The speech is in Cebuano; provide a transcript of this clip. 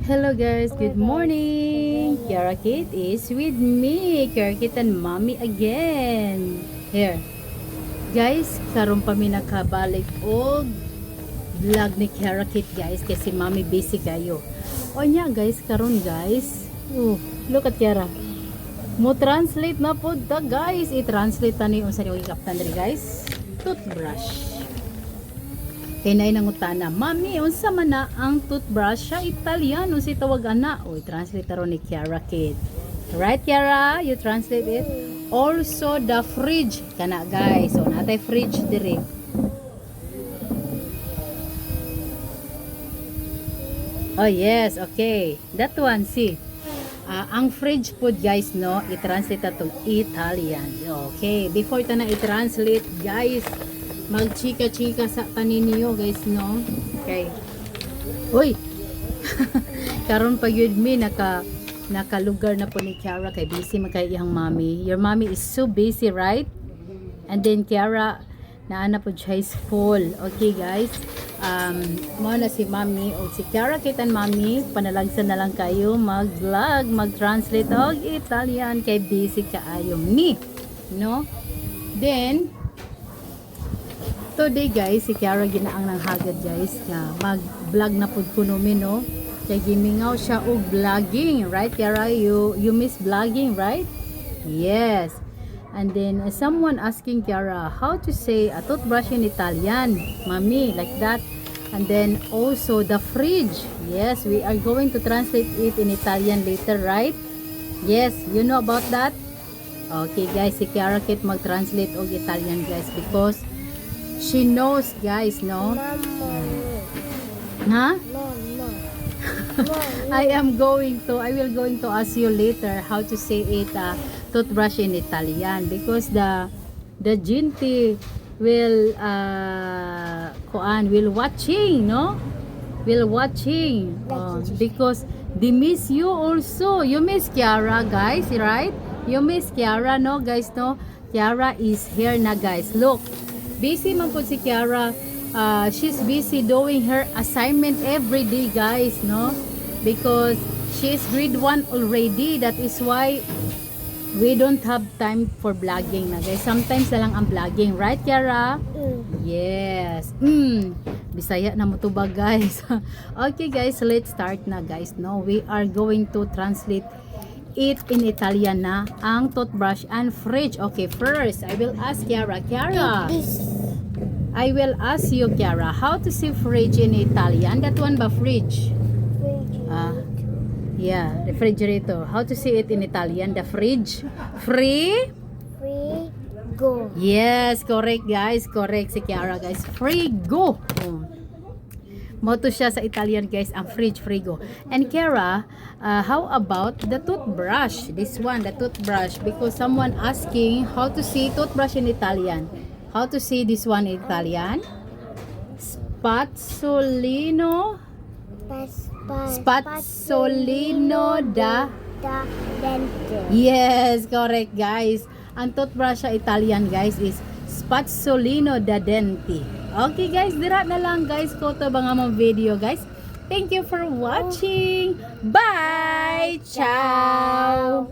Hello guys, good morning. Kiara Kate is with me. Kiara Kate and Mommy again. Here. Guys, karon pa mi nakabalik og vlog ni Kiara Kate, guys, kasi Mommy busy kayo. O nya guys, karon guys. Oh, look at Kiara. Mo translate na pod ta, guys. I-translate ta ni unsa ni kaptan diri, guys. Toothbrush. Kay naay nangutana, "Mami, unsa man na ang toothbrush sa Italiano? Unsay tawag ana?" O, i-translate ron ni Kiara Kid. Right, Kiara? You translate it? Also, the fridge. Kana, guys. So, natay fridge diri. Oh, yes. Okay. That one, see. Ah, ang fridge pod, guys, no, i-translate atong Italian. Okay. Before ta na i-translate, guys, magchika-chika sa taninyo, guys, no? Okay. Uy! Karon pa yun mi nakalugar na po ni Kiara kay busy man kay iyang mommy. Your mommy is so busy, right? And then Kiara naa na po siya school. Okay, guys. Mo na si mommy o si Kiara Kate and Mommy, panalagsan na lang kayo mag-vlog, mag-translate og Italian kay busy kaayo mi. No? Then today, guys, si Kiara ginaang nang hagad, guys, nga mag-vlog na pud kuno mi, no? Kay gimingaw siya og vlogging, right, Kiara? You miss vlogging, right? Yes. And then someone asking Kiara how to say a toothbrush in Italian, "Mommy," like that. And then also the fridge. Yes, we are going to translate it in Italian later, right? Yes, you know about that? Okay, guys, si Kiara Kate mag-translate og Italian, guys, because she knows, guys, no? Mama. Ha? Mama. I will going to ask you later how to say it, toothbrush in Italian, because the gente will kuan, will watching, no? Will watching because they miss you also. You miss Kiara, guys, right? You miss Kiara, no, guys, no? Kiara is here na, guys. Look, busy man po si Kiara. She's busy doing her assignment every day, guys, no? Because she's grade 1 already. That is why we don't have time for vlogging na, guys. Sometimes na lang ang vlogging, right, Kiara? Mm. Yes. Bisaya na mo to ba, guys? Okay, guys, let's start na, guys, no? We are going to translate it in Italian na ang toothbrush and fridge. Okay, first, I will ask Kiara. Kiara, This. I will ask you, Kiara, how to say fridge in Italian? That one ba, fridge? Ah. Yeah, refrigerator. How to say it in Italian? The fridge. Free? Free go. Yes, correct, guys. Correct si Kiara, guys. Frigo. Oh. Mo to siya sa Italian, guys, ang fridge, frigo. And Kiara, how about the toothbrush? This one, the toothbrush. Because someone asking how to say toothbrush in Italian. How to say this one in Italian? Spazzolino. Spazzolino da Da dente. Yes, correct, guys. Ang toothbrush sa Italian, guys, is spazzolino da denti. Okay guys, dira na lang, guys, ko to ba nga mong video, guys. Thank you for watching. Bye! Ciao!